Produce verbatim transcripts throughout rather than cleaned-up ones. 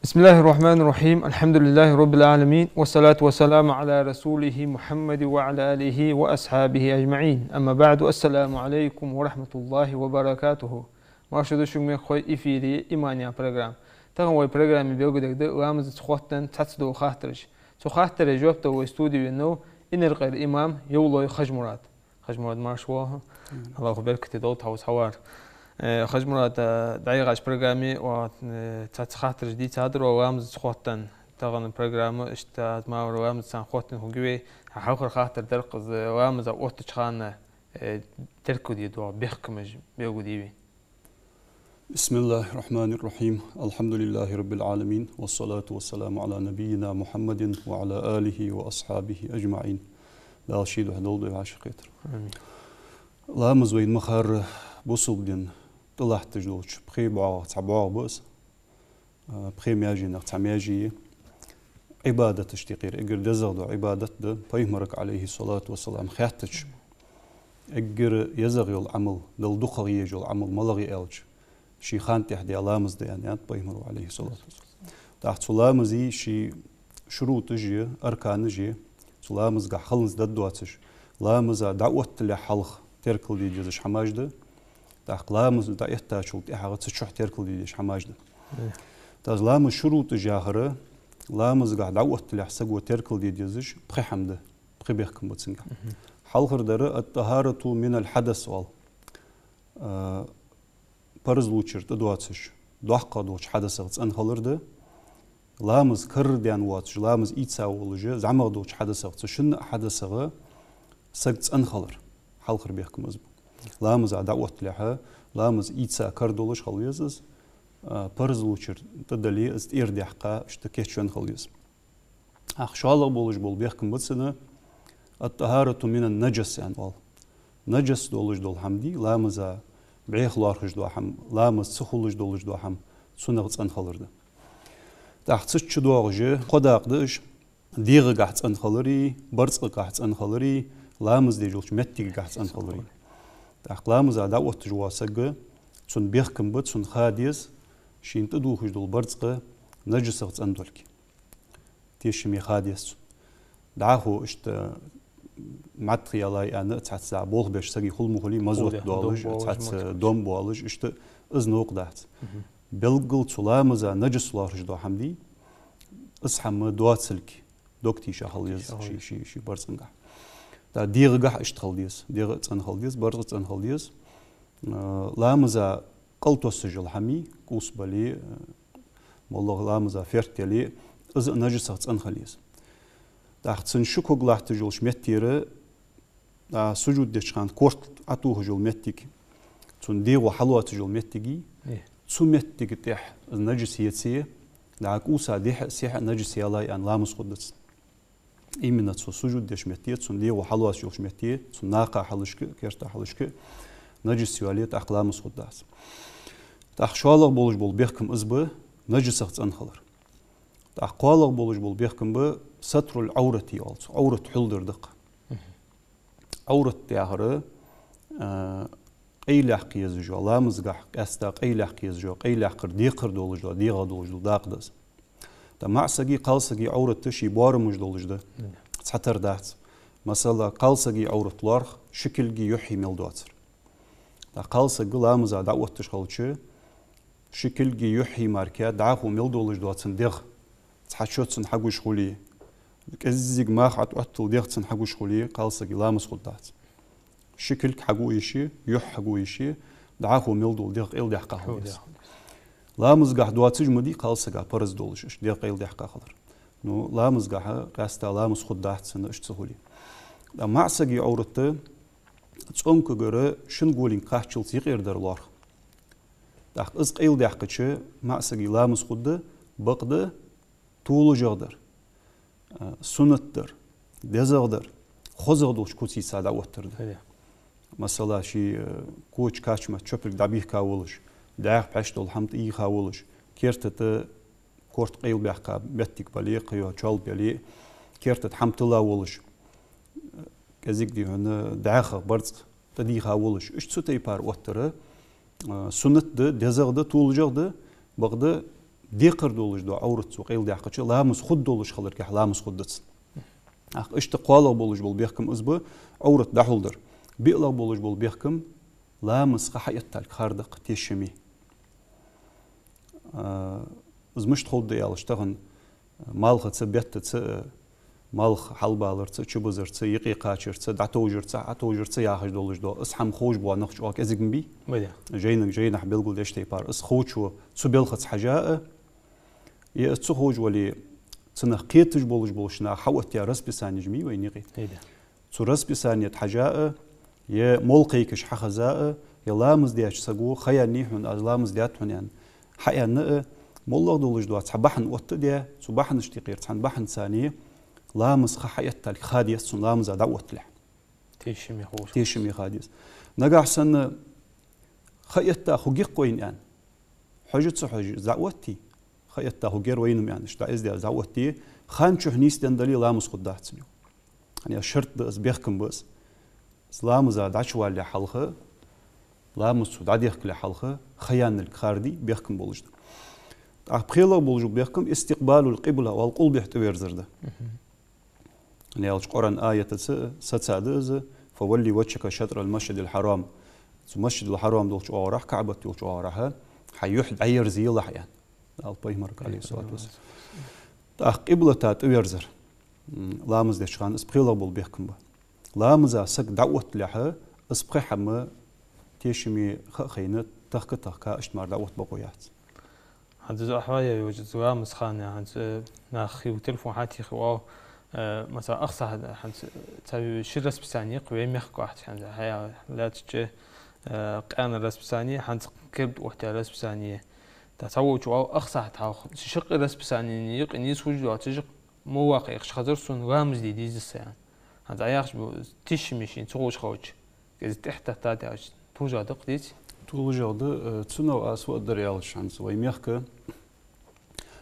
بسم الله الرحمن الرحيم. الحمد لله رب العالمين. والصلاة والسلام على رسوله محمد وعلى آله وأصحابه أجمعين. أما بعد. السلام عليكم ورحمة الله وبركاته. Марша да шуга, мехкахой, эфире «Иман» яха программа. Тахан вай программе белгалдергда ламазаца хоттаденна цхьацца дола хаттараш. Цу хаттарашта жоп дала вай студе венав Инаркъера имам Евлой Хажмурад. Хажмурад, марша воагӀалва. Мгм. АллахӀа беркате долда хьа укхаза хьавар. Э, Хажмурад, э, дӀаяхача программе, э, цхьацца хаттараш дийцадар, ламазаца хоттаденна. Тахан программа иштта аз ма вар ламазаца хоттаденна хургья вай. Хьалхара хаттар дар-кх из: ламаза оттача хана, э, теркалде доагӀа бехкамаш белгалде вай. بسم الله الرحمن الرحيم. الحمد لله رب العالمين. والصلاة والسلام على نبينا محمد وعلى آله وأصحابه أجمعين. Дала ший духьа долда вай вӀашагӀкхетар. Амин. Ламаз вайна ма харра бусалба дина тӀалатташ долча пхе бӀоагӀах цхьа бӀоагӀа ба из. А, пхе маьженах цхьа маьже я. Ӏибадаташта юкъера эггара дезагӀа дола Ӏибадат да, Пайхамарага, عليه الصلاة والسلام, хаьттача, эггара езагӀа йола Ӏамал, Далла дукхагӀа езаш йола Ӏамал малагӀа я аьлча, ший хана тӀехьа даь ламаз да, аьннад Пайхамаро, عليه الصلاة والسلام. ТӀаккха цу ламаза ший шуруташ я, арканаш я, цу ламазагахь хиланза дӀадоацаш, ламаза дӀаотталехь хьалха теркалде дезаш хӀамаш да, тӀаккха ламаз дӀаэттачул тӀехьагӀа цу чухь теркалде дезаш хӀамаш да. Э. ТӀаккха ламаза шуруташ яхар, ламазагахь дӀаотталехь саго теркалде дезаш пхи хӀама да, пхи бехкам ба цунгахь. Мгм. Хьалхардар الطهارة من الحدث оал. А, парзлучара тӀадоацаш, доккхагӀа долча хьадасах цӀена хилар да. Ламаз карардаьнна воацаш, ламаз ийца волаш, зӀамагӀа долча хьадасах, цу шин а хьадасах саг цӀена хилар. Хьалхара бехкам из ба. Ламаза дӀаотталехь, ламаз ийца кара долаш хила веза из, а, парзлучара тӀадале из тӀерадаьккха, иштта кийчвенна хила веза. ТӀаккха шоллагӀа болаш бола бехкам ба цун الطهارة من النجس аьнна оал. Наджас долаш дола хӀама дий, ламаза бӀеха лоархӀаш дола хӀама, ламаз ца хулаш долаш дола хӀама, цунах цӀена хилар да. ТӀаккха цу чу доагӀаш кхо дакъа да уж: дегӀагахь цӀена хилари, барзкъагахь цӀена хилари, ламаз деш йолча моттигагахь цӀена хилари. ТӀаккха ламаза дӀаотташ вола саг, цун бехкам ба, цун ха деза шийна тӀадувхаш дола барзкъа наджасах цӀена долга. Тешаме ха деза цун. ДӀахо иштта маттах ялай аьнна, цхьацца болх беш сага хул ма хулий, мазот долаш, цхьацца дом болаш, иштта из новкъа дац. Мгм. Белггала цу ламаза наджас лоархӀаш дола хӀама дий, из хӀама доацилга дог тийша хила веза ший, ший, ший барзкъангахь. ТӀаккха дегӀагахь иштта хила деза, дегӀ цӀена хила деза, барзкъа цӀена хила деза. Э, ламаза кӀалтоссаш йола хӀама, кӀувс бале, э, моллагӀа ламаза ферт яле, из а наджасах цӀена хила еза. ТӀаккха цун шу ког латташ йолча меттера, а, сужуд деча хана корта Ӏотохаш йола моттиг, цун дегӀо хьалоацаш йола моттиг, э, цу моттига тӀехьа из наджас еце, дӀа кӀувса дехьа а, сехьа а наджас ялай аьнна ламаз хургдац. Именно цу сужуд деча метте, цун дегӀо хьалоацаш йолча метте, цун накха хьалхашка, керта хьалхашка наджас йоале, тӀаккха ламаз хургдац. ТӀаккха шоллагӀа болаш бола бехкам из ба, наджасах цӀена хилар. ТӀаккха кхоалагӀа болаш бола бехкам ба ستر العورة оал цох, Ӏоврат хьулдар да-кх. Мгм. Ӏоврат яхар, а, къайлаяккха езаш йола, ламазагахь къаьстта къайлаяккха езаш йола, къайлаяккхар декхар долаш дола, дегӀа долаш дола дакъа да из. ТӀаккха маӀа сага, кхалсага Ӏоврат ший боарамаш долаш да. Мгм. Цхьатарра дац. Масала, кхалсага Ӏоврат лоархӀ ши кулги юхьи мел доацар. ТӀаккха кхалсаг ламаза дӀаотташ хилча, ши кулги юхьи мара дӀахо мел долаш дола цун дегӀ, цхьачо цунна хьагуш хуле, кӀеззига мах Ӏоотта Ӏоттал дегӀ цунна хьагуш хуле, кхалсага ламаз хургдац. Ши кулг хьагу йиш я, юхь хьагу йиш я, дӀахо мел дола дегӀ къайладаьккха хила деза. Ламазагахь доацаш ма дий кхалсага парз долаш, иштта дегӀ къайладаьккха хилар. Ну, ламазагахь къаьстта ламаз хургдац цунна, иштта ца хуле. ТӀаккха маӀа сага Ӏоврат цӀомкагара шин голинг кхаччалца юкъера дар лоархӀ. ТӀаккха из къайладаьккхача, маӀа сага ламаз хургда, бакъда, толашагӀа дар, а, суннат дар, дезагӀа дар, хозагӀа долча куцаца дӀаоттар да. Хе. Масала, ший, э, коча качмат чопилг дӀабийхка волаш, дӀаьха пхьош дола хӀама тӀайийха волаш, керта тӀа корта къайлабаьккха моттиг бале, кхыйола чоал бале, керта тӀа хӀама тилла волаш, кӀезига дий хьона дӀаьха барзкъа тӀадийха волаш. Иштта цу тайпара оттар, а, суннат да, дезагӀа да, толашагӀа да, бакъда декхар долаш дола Ӏоврат цо къайладаьккхача, ламаз хургдолаш хиларгахьа ламаз хургда цун. ТӀаккха иштта кхоалагӀа болаш бола бехкам из ба, Ӏоврат дӀахьулдар. БиълагӀа болаш бола бехкам, ламаз ха хьаэтталга хар да-кх тешаме. А, из мишта хургда аьлча, тахан малхаца, беттаца, малх хьалбаларца, чубузарца, юкъе кхачарца, дӀатовжарца, Ӏотовжарца яхаш долаш дола из хӀама ховш бола нах чӀоагӀа кӀезига ма бий. Ма дий. Жайнаг-, жайнашка белгалдеш тайпара, из ховчо цу балхаца хьежа а, е из ца ховш вале, цунах кхеташ болаш болча наха хьаоттаяь расписанеш ма йий вайна юкъе. Ма дий. Цу расписане тӀа хьежа а, е молла кхайкаш хьахеза а, е ламаз деча саго, ха яьннай хьона, аз ламаз даьд хьона аьнна, хьааьнна а, моллагӀа долаш дола цхьа бахьан оттадаь, цу бахьанашта юкъера цхьан бахьанца ламаз ха хьаэтталга ха деза цунна ламаза дӀаотталехь. Тешаме ховш. Тешаме ха деза. Нагахьа санна ха этта хургья-кх вайна аьнна, хьожа ца хьожа из дӀаоттий, ха этта хургьяр вайна-м аьнна, иштта дӀа из деш дӀаоттий, хан чухь нийсденна дале, ламаз хургдац цун, йоах. ХӀана аьлча шарт да из, бехкам ба из. Из ламаза дӀачувалале хьалха, ламаз цо дӀадехкале хьалха ха яьнналга хар дий, бехкам болаш да. ТӀаккха пхелагӀа болаш бола бехкам истикъбалул-къибла, оал къулбехьа тӀаверзар да. Мгм. ХӀана аьлча Къуръан аятаца саца да из: «فول وجهك شطر المسجد الحرام». Цу Масжидул-Хьарам долча оагӀорахьа, КаӀбат йолча оагӀорахьа хьай юхь дӀаерзаелахь аьнна, Дала пайхамарга, Ӏалайхи ссалату вассалам. ТӀаккха къиблата тӀаверзар, м, ламаз деча хана, из пхелагӀа бола бехкам ба. Ламаза саг дӀаотталехьа, из пхи хӀама тешаме ха а хайна, тахка-тахка, иштта мара дӀаотта бокъо яц. ХӀанз из ахьа яь йолча из ламаза хана, хӀанз, э, наха хий телефон хьатӀехьа оал, э, масала, ах сахьат, хӀанз цхьа ши расписани я-кх вай мехка ахча, хӀанз хьаяь лаьттача, э, къаьна расписани, хӀанз керда оттаяь расписани. ТӀаккха цхьаволчо оал, ах сахьат хьалха шаккхе расписанена юкъе нийсхо доацаш, молла кхайкача хазар сона ламаз де деза са аьнна. ХӀанз Ӏа яхаш ба, тешаме шийна ца ховш хилча, кӀезига тӀехьатеттад аьлча, толашагӀа да-кх, деций? ТолашагӀа да, э, цунах аз фу аргдар аьлча, хӀанз вай мехка,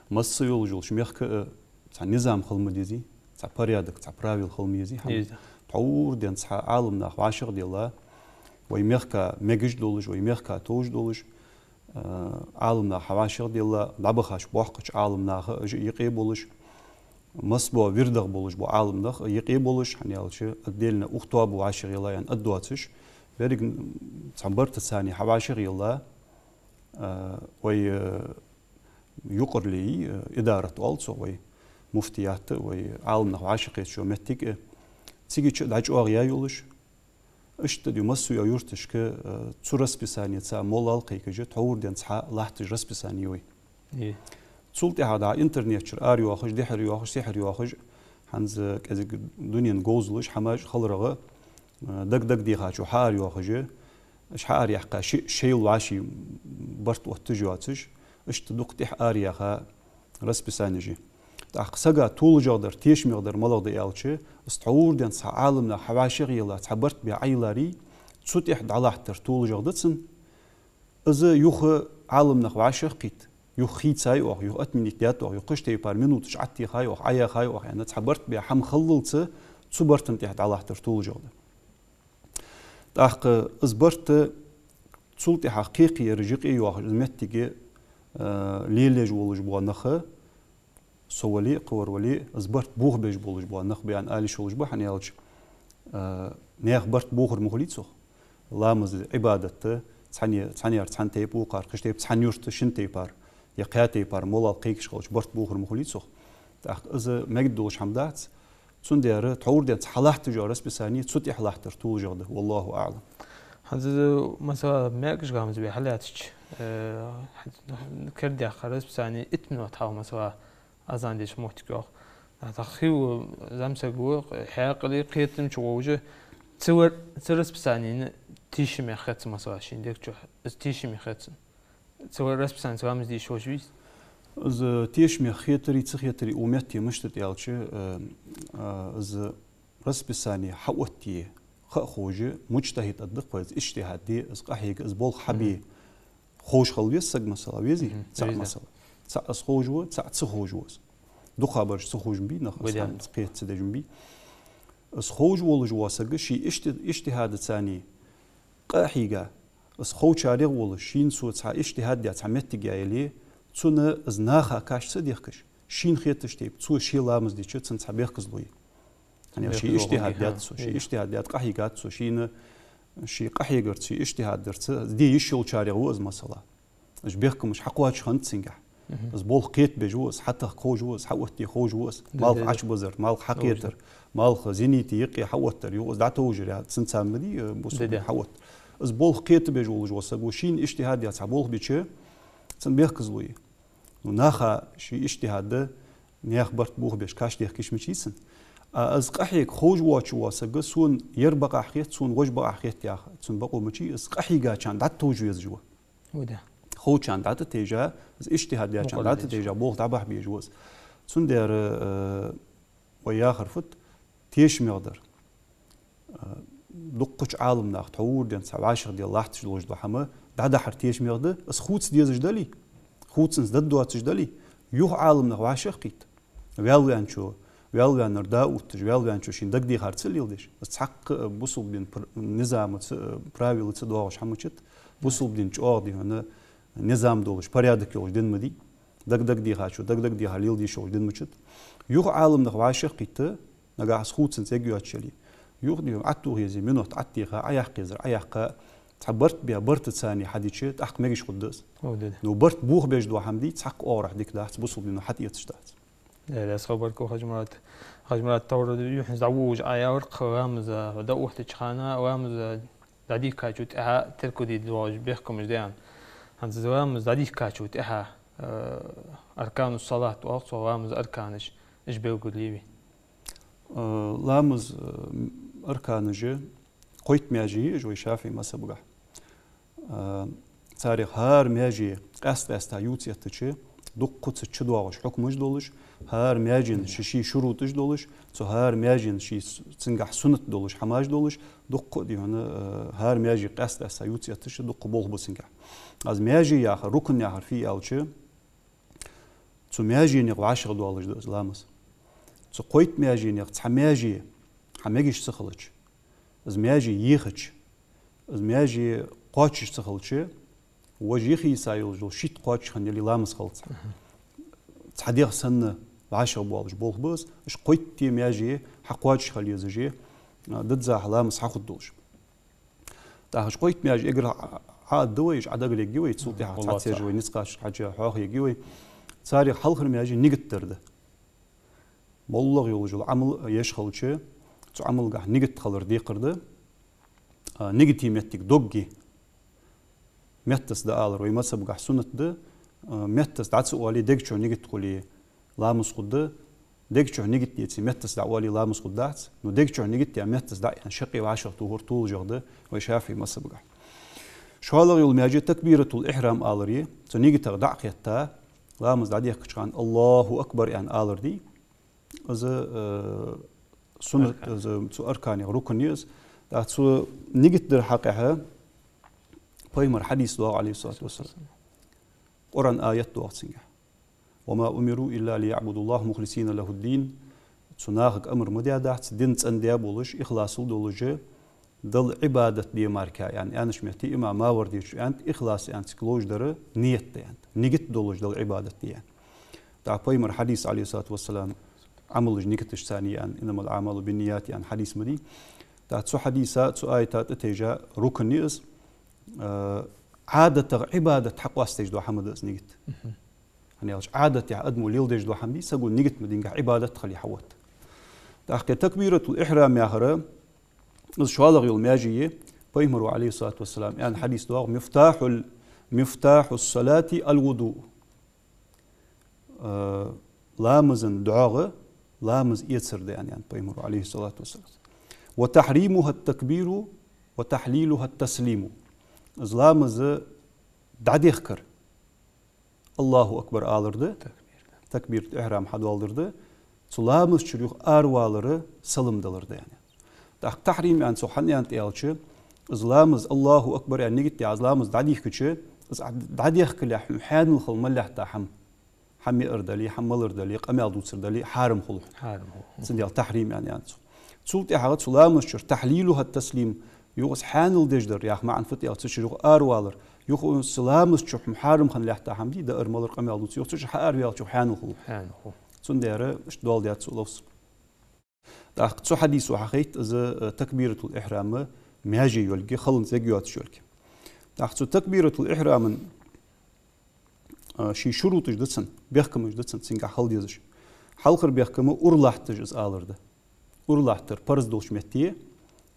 масса йолаш йолча мехка, э, цхьа низам хила ма дезий, цхьа порядок, цхьа правила хила ма езий, хӀана? Еза. Тхьовра денз цхьа Ӏаламнах вӀашагӀделла, вай мехка мегаш долаш, вай мехка товш долаш, э, Ӏаламнах хьавӀашагӀделла, дӀабахача боккхача Ӏаламнаха а уж юкъе болаш, масса бола вирдагӀа болаш бола Ӏаламнах а юкъе болаш, хӀана аьлча отдельно укх тоаба вӀашагӀъелла аьнна аргдоацаш, берригаш цхьан бартаца хьавӀашагӀъелла, э, вай, э, юкъарлий, э, идарат оал цох, вай муфтият, вай Ӏаламнах вӀашагӀкхетача моттиг, э, цига чу дӀачӀоагӀъяь йолаш, иштта да массайолча юрташка, э, цу расписанеца молла кхайкаш, тхьовра денз цхьа латташ расписани я вай. Е. Цул тӀехьагӀа дӀа интернет чура арайоахаш, дехьарйоахаш, сехьарйоахаш, хӀанз кӀезига дунен говзалаш, хӀамаш хиларах, э, дага-дагадехачо хьаарайоахаш, уж хьаараяьккха ши-, шоайла вӀаший барт отташ йоацаш, иштта дукха тӀехьа араяьха расписанеш я. ТӀаккха сага толашагӀдар, тешамегӀдар малагӀа да аьлча, из тхьовра денз цхьа Ӏаламнах хьавӀашагӀъелла, цхьа барт бе Ӏайиллари, цу тӀехьа дӀалаттар толашагӀа да цун. Из юха Ӏаламнах вӀашагӀкхийтта, юха хийцай оаха, юха отменить даьд оаха, юха кхыча тайпара минуташ Ӏаттехай оаха, Ӏаяхай оаха аьнна, цхьа барт бе хӀама хилалца, цу барта тӀехьа дӀалаттар толашагӀа да. ТӀаккха из барт цул тӀехьагӀа кхайкхаяр жикъе йоахаш, из моттиг, э, лелаеш волаш бола нах, со вале а, кхывар вале а, из барт бохабеш болаш бола нах ба аьнна ала йиш йолаш ба, хӀана аьлча, э, наьха барт бохар ма хулий цох. Ламаз, Ӏибадат, цхьанне-, цхьаннера цхьан тайпа, вокхар кхыча тайпа, цхьан юрта шин тайпара, е кхаь тайпара молла кхайкаш хилча, барт бохар ма хулий цох. ТӀаккха из мегаш долаш хӀама дац. Цудухьа тхьовра денз хьалатташ йола расписани цу тӀехьа латтар толашагӀа да, والله أعلم. ХӀанз, масала, маьркӀажа ламаз бе хьалаьцача, э, кердадаьха расписани итт минот хьалха, масала, азан деча моттиге йоах. ТӀаккха хий ва, зӀамсаг ва, хьаькъале, кхетам чу вовзаш, цу вар-, цу расписанена тешаме хет цунна, масала, шийна дег чу, из тешаме хет цунна. Цу расписанеца ламаз де йиш йолаш вий из? Из тешаме хетари, ца хетари укх метте мишта да аьлча, э, э, из расписани хьаоттае кхы а ховш, муджтахӀид аргда-кх вай из, иджтихӀад де, из къахьега, из болх хьабе. Ховш хила веза саг, масала, везий? Цаӏ, масала. Цаӏ из ховш ва, цаӏ ца ховш ва из. Дукхагӏбараш ца ховш ма бий нах, из хӀама кхета ца деш ма бий. Из ховш волаш вола саг ший ижти-, иджтихӏадаца къа а хьийга, из ховчарех волаш, шийна цо цхьа иджтихӏад даь, цхьа моттиг яь яле, цунна из наха каш ца дехкаш, шийна хеташ тайпа, цо ше ламаз дича, цунна цхьа бехказло я. ХӀана аьлча ший иджтихӏад даьд цо, ший иджтихӏад даьд, къахьийгад цо, шийна, ший къахьегарца, ший иджтихӏад дарца, де йиш йолчарех ва из, масала. Уж бехкамаш хьакхоачаш хиннад цунгахь. Из болх кхетабеш ва из, хьатаха ховш ва из, хьаотте ховш ва из. Малх Ӏочубузар, малх хьакхетар, малх зените юкъе хьаоттар, юха из дӏатовжар, цунца ма дий, э, бусалба дин хьаоттар. Из болх кхетабеш волаш вола саг ва, шийна иджтихӏад даь цхьа болх бича, цунна бехказло я. Ну, наха ший иджтихӏад да, наьха барт бохабеш, каш дехка йиш мичай цунна. А из къахьега ховш воацаш вола саг, сона ер бакъахьа хет, сона вож бакъахьа хет яха, цун бакъо мичай, из къахьийгачарна дӏатовжа везаш ва. Ховчарна дӏатӏатайжа, из иджтихӏад даьчарна дӏатӏатайжа, болх дӏабахьа безаш ва из. Цудухьа, э, вай яхар фуд, тешамегӏа дар. Э, дуккхача Ӏаламнаха тхьовра денз цхьа вӏашагӏделла латташ долаш дола хӏама дӏадахьар тешамегӏа да, из хувца дезаш дале, хувцанца дад доацаш дале, юха Ӏаламнах вӏашагӏкхийтта. Ваьлла ваьнначо, ваьлла ваьннар да отташ, ваьлла ваьнначо шийна дагадехар ца леладеш. Из цхьаккха а бусалба дина пр-, низамаца, э, правилаца доагӏаш хӏама мичад, бусалба дина чӏоагӏа дина низам долаш, порядок йолаш дин ма дий. Дагадагадехачо дагадагадехар леладе йиш йолаш дин мичад. Юха Ӏаламнах вӏашагӏкхийтта, нагахь из хувцанца эггара йоацаш яле. Юха дий хьона, ӏаттух еза минот ӏаттеха, ӏаяккха езар ӏаяккха, цхьа барт бе, бартаца хьадича, тӏаккха мегаш хургда из. Ну, барт бохабеш дола хӏама дий, цхьаккха оагӏорахьа дика дац, бусалба дино хьатӏаэцаш дац. Э, лаьца хабар ку, Хьажмурад. Хьажмурад, товра юххьанца дӏавугӏаш ӏа яхар-кх, ламаза дӏаоттача хана, ламаза дӏадийхкачул тӏехьа теркалде доагӏаш бехкамаш да аьнна. ХӀанз ламаз дӏадийхкачул тӏехьа, э, аркану салат оал цох, ламаза арканаш, уж белгалъе вай. Э, ламаза, э, арканаш кхойтта маьже я уж вай ШафиӀий мазхабагахь. Э, царех хӏара маьже къаьст-къаьста ювцаэттача, дуккха цу чу доагӏаш хьукмаш долаш, хӏара маьжена ший-ший шурутӀаш долаш, цу хӏара маьжена ший с-, цунгахь суннат долаш хӏамаш долаш, дуккха а дий хьона, э, хӏара маьже къаьст-къаьста ювцаэттача, дуккха болх ба цунгахь. Из маьже яхар, рукн яхар фу я аьлча, цу маьженех вӏашагӏдоалаш да из ламаз. Цу кхойтта маьженех цхьа маьже хьа мегаш ца хилча, из маьже ехача, из маьже кхоачаш ца хилча, вож йихийса йолаш йола шийтта кхоачаш хинна яле ламаз хилац. Цхьа дегӏ санна вӏашагӏбоалаш болх ба из, уж кхойтта маьже хьакхоачаш хила езаш, а, дадзахь ламаз хьахургдолаш. ТӀаккха уж кхойтта маьже эггара хьа-, хьа а да вай, уж ӏадагалаергья вай, цул тӏехьагӏа цхьацца уж вай низ кхаччалца хьоахаергья вай. Царех хьалхара маьже нигат дар да. МоллагӀа йолаш йола Ӏамал еш хилча, цу Ӏамалгахь нигат хилар декхар да. А, нигата моттиг дог я. Меттаца дӀаалар, вай мазхабагахь суннат да, а, меттаца дӀа ца оале, дег чу нигат хуле, ламаз хургда, дег чу нигат деце, меттаца дӀаоале, ламаз хургдац, но дег чу нигат яь, меттаца дӀа а яь, шаккхе вӀашагӀтохар толашагӀа да вай ШафиӀий мазхабагахь. ШоллагӀа йола маьже такбиратул ихьрам алар я, цу нигатах дӀа а кхетта, ламаз дӀадехкача хана «Аллаху акбар» аьнна алар да. Из, э, суннат, из цу арканех рукн я из. ТӀаккха цу нигат дара хьакъехьа пайхамара хьадис доагӀа, Ӏалайхи ссалату вассалам. Къуръан аят доагӀа цунгахь: «وما أمروا إلا ليعبدوا الله مخلصين له الدين». Цу нахага амар ма даьдац, дин цӀендаь болаш, ихласал долаш, Далла Ӏибадат де мара, аьнна, аьннача метте имам Мавардечо аьннад, ихлас аьнна цига ловш дар нийят да аьннад. Нигат долаш Далла Ӏибадат де аьнна. ТӀаккха пайхамара хьадис, Ӏалайхи ссалату вассалам, Ӏамалаш нигаташца я аьнна, «إنما الأعمال بالنيات» аьнна хьадис ма дий. ТӀаккха цу хьадиса, цу аята тӀатайжа рукн я из, э, Ӏадатах Ӏибадат хьакъоастадеш дола хӀама да из нигат. ХӀана аьлча Ӏадатехь адамо леладеш дола хӀама дий, саго нигат ма динга Ӏибадат хиле хьаотт. ТӀаккха такбиратул ихьрам яхар, из шоллагӀа йола маьже я, пайхамара, Ӏалайхи ссалату вассалам, аьнна хьадис доагӀа: «مفتاح ال-، مفتاح الصلاة الوضوء». Э, ламазан доагӀа ламаз эцар да аьнна, аьннад пайхамара, Ӏалайхи ссалату вассалам. «وتحريمها التكبير وتحليلها التسليم». Из ламаз дӀадехкар «Аллаху акбар» алар да, такбиратул ихьрам хьадоаладар да, цу ламаз чура юха аравалар салам далар да аьнна. ТӀаккха тахьрим аьнна цох хӀана аьннад аьлча, из ламаз, Аллаху акбар аьнна нигат даь, из ламаз дӀадийхкача, из дӀадехкалехь хьона хьанал хила мел латта хӀама, хьа миар дале, хьа малар дале, къамаьл дувцар дале, хьарам хул хьона. Хьарам хул. Цудухьа тахьрим аьнна аьннад цох. Цул тӀехьагӀа цу ламаза чура тахьлилуха ат-таслим, юха из хьанал деш дар, яха маӀан фу да аьлча, цу чура юха аравалар, юха из ламаза чу хьона хьарам хила латта хӀама дий, даар-малар, къамаьл дувцар, юха цу чура хьаараваьлча юха хьанал хул хьона. Хьанал хул. Цудухьа иштта доаладаьд цо ловза. ТӀаккха цу хьадисо хьахайт из, э, такбиратул ихьрама маьже йолга, халанца эг йоацаш йолга. ТӀаккха цу такбиратул ихьраман, э, ший шуруташ да цун, бехкамаш да цун, цунгахьа хила дезаш. Хьалхара бехкам ура латташ из алар да. Ура латтар парз долча метте,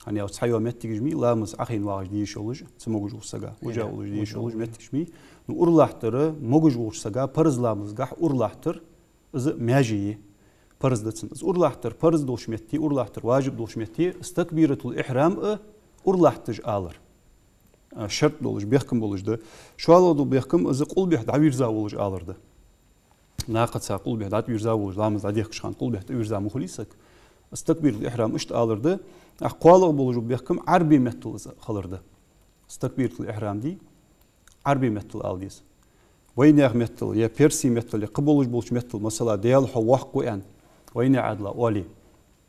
хӀана аьлча цхьайола моттигаш ма йий, ламаз Ӏохайна вагӀаш де йиш йолаш, ца могаш волча сага, вижа волаш де йиш йолаш моттигаш ма йий. Ну, ура латтар могаш волча сага парз ламазгахьа ура латтар, из маьже я, парз да цун. Из ура латтар парз долча метте, ура латтар важиб долча метте, из такбиратул ихьрам а ура латташ алар, а, шарт долаш, бехкам болаш да. ШоллагӀа дола бехкам из къулбехьа дӀавийрза волаш алар да. Нахаца къулбехьа дӀатӀавийрза волаш, ламаз дӀадехкача хана къулбехьа тӀавийрза ма хулий саг. Из такбиратул ихьрам иштта алар да. ТӀаккха кхоалагӀа болаш бола бехкам Ӏарбий меттала из хилар да. Из такбиратул ихьрам дий, Ӏарбий меттала ала деза. Вайнаьха меттала, е персий меттала, е кхы болаш болча меттала, масала, Даьла хьо воккха ва аьнна, вайнаьха Ӏаьдала оале,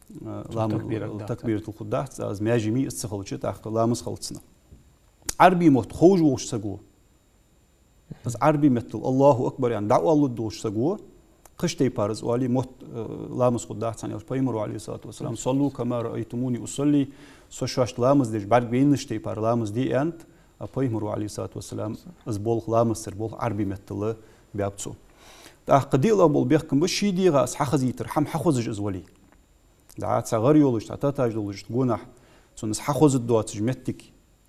э, ламаз, такбират да, такбиратул хурма дац, из маьже ма йий, из ца хилча, тӀаккха ламаз хилац цунах. Ӏарбий мотт ховш волча саго, из Ӏарбий меттала Аллаху акбар аьнна дӀаоалалургдолча саго, кхыча тайпара из оале, мотт, э, ламаз хургдац, хӀана аьлча Пайхамара, Ӏалайхи ссалату вассалам, «صلوا كما رأيتموني أصلي», со шоашта ламаз деш бӀаргавайнача тайпара ламаз де аьннад, а Пайхамара, Ӏалайхи ссалату вассалам, из болх, ламаз дара болх Ӏарбий меттала баьб цо. ТӀаккха диълагӀа бола бехкам ба ший дегӀа из хьахазийтар, хӀама хьахозаш из вале. ДӀа цхьа гӀар йолаш, цхьа татаж долаш гонахьа, цунна из хьахозаргдоацаш моттиг